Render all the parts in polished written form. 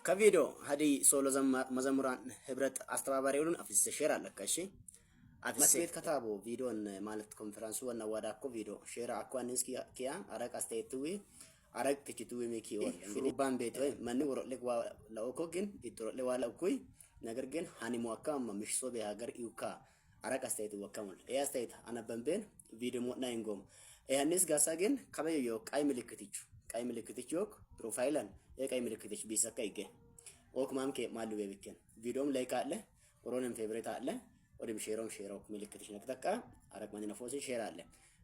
ከቪዲዮ ሀዲይ ሶሎ መዘምራን ህብረት አስተባባሪ ሆኑን አፍስ ሼር አለከ እሺ አፍስ ቤት ከታቦ ቪዲዮን ማለት ኮንፈረንሱ ወና ዋዳ እኮ ቪዲዮ ሼር አኳንስ ኪያ አረቅ አስተያየትዊ አረቅ ትችትዊ ሚኪ ወል ሹሩባን ቤት ወይ ማን ወሮልክ ዋ ለኦኮ ግን ይጥሮለ ዋላ እኩይ ነገር ግን ሃኒሞ አካማ ምሽሶ በሀገር ይውካ አረቅ አስተያየት ወከሙል ኤ አስተያየት አነበንቤን ቪዲዮ ሞና ይንጎም ኤሃንስ ጋሳ ግን ከበዮ ቀይ ምልክትቹ ቀይ ምልክትቹ ዮክ ፕሮፋይላን የቀይ ምልክትች ቢሰካ ይገ ኦክ ማምኬ ማሉ ቤብኬን ቪዲዮም ላይክ አለ ኦሮንም ፌቨሬት አለ ወደም ሼሮም ሼሮ ምልክትሽ ነክተካ አረቅ ማን ነፎስ ሼር አለ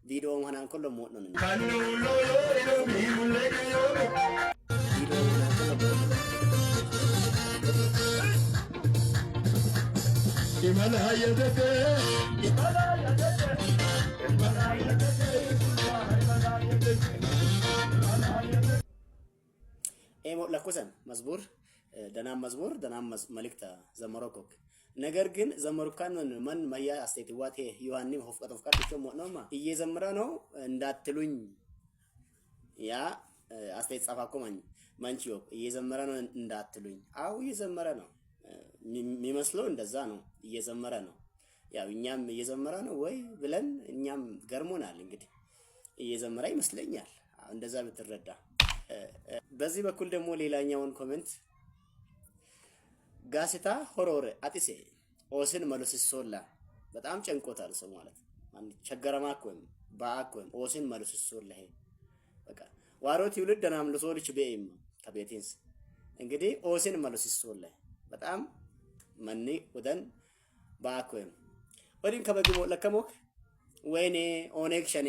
ቪዲዮም ሆናን ኮሎ ሞት ነው ቪዲዮ ሆናን ኮሎ ለኩሰን መዝሙር ደናም መዝሙር ደናም መልእክተ ዘመረኮክ ነገር ግን ዘመሩካን መን መያ አስተይትዋቴ ዮሐኒ ሆፍቀት ሆፍቀት ቾ እየዘመረ ነው እንዳትሉኝ ያ አስተያየት ጻፋኮ ማን ማንቺዮ እየዘመረ ነው እንዳትሉኝ። አው እየዘመረ ነው የሚመስለው፣ እንደዛ ነው። እየዘመረ ነው። ያው እኛም እየዘመረ ነው ወይ ብለን እኛም ገርሞናል። እንግዲህ እየዘመረ ይመስለኛል እንደዛ ብትረዳ። በዚህ በኩል ደግሞ ሌላኛውን ኮሜንት ጋሴታ ሆሮር አጢሴ ኦስን መልስሶላ በጣም ጨንቆታል ሰው ማለት ማን ቸገረማክ ወይም ባአክ ወይም ኦስን መልስሶላ ይሄ በቃ ዋሮ ትውልድ ደናም ልሶልች በይም ከቤቴንስ እንግዲህ ኦስን መልስሶላ በጣም መኒ ወደን ባአክ ወይም ወዲን ከበግሞ ለከሞክ ወይኔ ኦነግ ሸኔ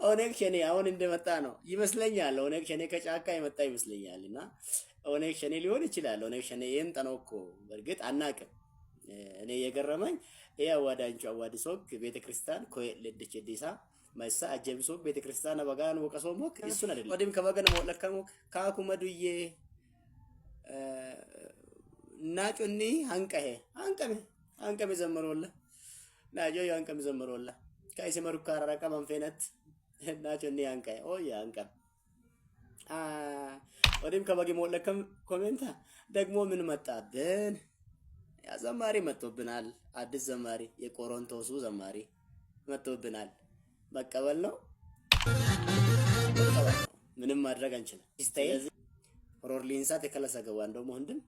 ኦነግ ሸኔ አሁን እንደመጣ ነው ይመስለኛል። ኦነግ ሸኔ ከጫካ የመጣ ይመስለኛል። እና ኦነግ ሸኔ ሊሆን ይችላል። ኦነግ ሸኔ ይምጣ ነው እኮ በእርግጥ አናቅም። እኔ የገረመኝ ይሄ አዋዳንቹ አዋዲ ሶክ ቤተክርስቲያን ኮይ ለደች ዲሳ ማይሳ አጀብ ሶክ ቤተክርስቲያን አበጋን ወቀሶ ሞክ እሱን አይደለም ወዲም ከበገን ሞለከሙ ካኩ መዱዬ ናጮኒ አንቀሄ አንቀሜ አንቀሜ ዘመሮላ ናጆ አንቀሜ ዘመሮላ ከይሲ መሩካራ ረቀ መንፌነት ናጮኒ አንቀሄ ኦያ አንቀም ወዲም ከበጊ ሞለከም ኮሜንታ ደግሞ ምን መጣብን? ያ ዘማሪ መጥቶብናል። አዲስ ዘማሪ የቆሮንቶሱ ዘማሪ መጥቶብናል። መቀበል ነው መቀበል ነው። ምንም ማድረግ አንችልም። ስታይል ሮር ሊንሳ ተከለሰ ገባ እንደሞ ህንድም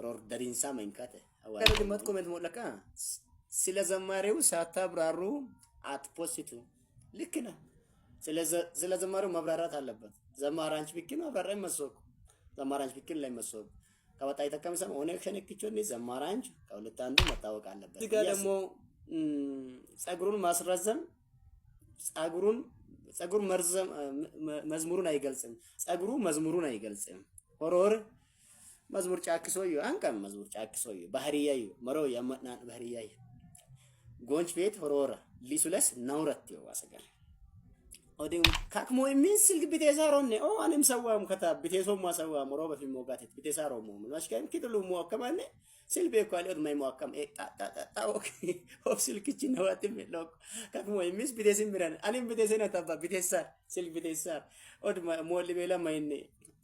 ሮር ደሪንሳ መንካተ አዋይ ኮሜንት ሞለካ ስለ ዘማሪው ሳታብራሩ አትፖስቱ። ልክ ነህ። ስለ ዘማሪው መብራራት አለበት። ዘማራንች ቢክን አብራራ ይመስወኩ ዘማራንች ቢክን ላይ መስወኩ ከወጣ ይተከምሰም ኦነግ ሸነክቾኒ ዘማራንች ከሁለት አንዱ መታወቅ አለበት። እዚህ ጋር ደግሞ ጸጉሩን ማስረዘም ጸጉሩን ጸጉር መርዘም መዝሙሩን አይገልጽም። ጸጉሩ መዝሙሩን አይገልጽም። ሆሮር መዝሙር ጫክሶዩ አንቀም መዝሙር ጫክሶዩ ባህርያዩ መሮ የመናን ባህርያዩ ጎንች ቤት ሆሮር ሊሱለስ ናውረት ይዋሰጋል ኦዲም ካክሞ የሚን ስልክ ቢቴሳሮኔ ኦ አንም ሰዋም ከታ ቢቴሶ ማሰዋ ሞሮ በፊ ሞጋቴት ቢቴሳሮ ሞ ምን ኪድሉ ሞ ከማነ ስልቤ ኳሊ ኦድ ማይ ሞከም ኤ ጣ ጣ ጣ ጣ ኦኬ ኦፍ ስልክቺ ነዋት ሜሎክ ካክሞ የሚስ ቢቴሲን ሚራን አንም ቢቴሴና ታባ ቢቴሳር ስልክ ቢቴሳር ኦድ ሞሊ ቤላ ማይኔ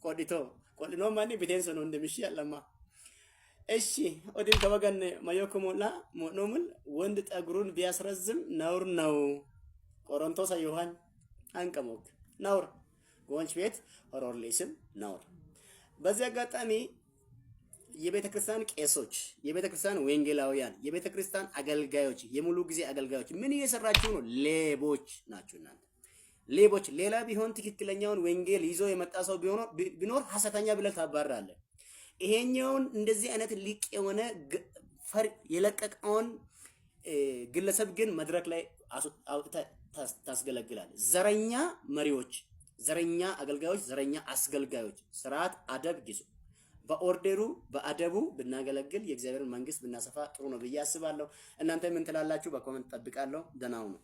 ቆዲቶ ቆዲኖ ማኒ ቢቴንሶ ነው እንደምሽ ያለማ እሺ ኦዲም ከበገን ማዮክሞላ ሞኖምል ወንድ ጠጉሩን ቢያስረዝም ነውር ነው። ቆሮንቶስ ዮሐን አንቀሞክ ነውር ጎንች ቤት ሆሮርሊስም ነውር። በዚህ አጋጣሚ የቤተ ክርስቲያን ቄሶች፣ የቤተ ክርስቲያን ወንጌላውያን፣ የቤተ ክርስቲያን አገልጋዮች፣ የሙሉ ጊዜ አገልጋዮች ምን እየሰራችሁ ነው? ሌቦች ናችሁ እናንተ ሌቦች። ሌላ ቢሆን ትክክለኛውን ወንጌል ይዞ የመጣ ሰው ቢኖር ሐሰተኛ ብለህ ታባራለህ። ይሄኛውን እንደዚህ አይነት ሊቅ የሆነ ፈር የለቀቀውን ግለሰብ ግን መድረክ ላይ አውጥተህ ታስገለግላለህ። ዘረኛ መሪዎች፣ ዘረኛ አገልጋዮች፣ ዘረኛ አስገልጋዮች ስርዓት አደብ ግዙ። በኦርደሩ በአደቡ ብናገለግል የእግዚአብሔርን መንግስት ብናሰፋ ጥሩ ነው ብዬ አስባለሁ። እናንተ ምን ትላላችሁ? በ comment ጠብቃለሁ። ደህና ሁኑ።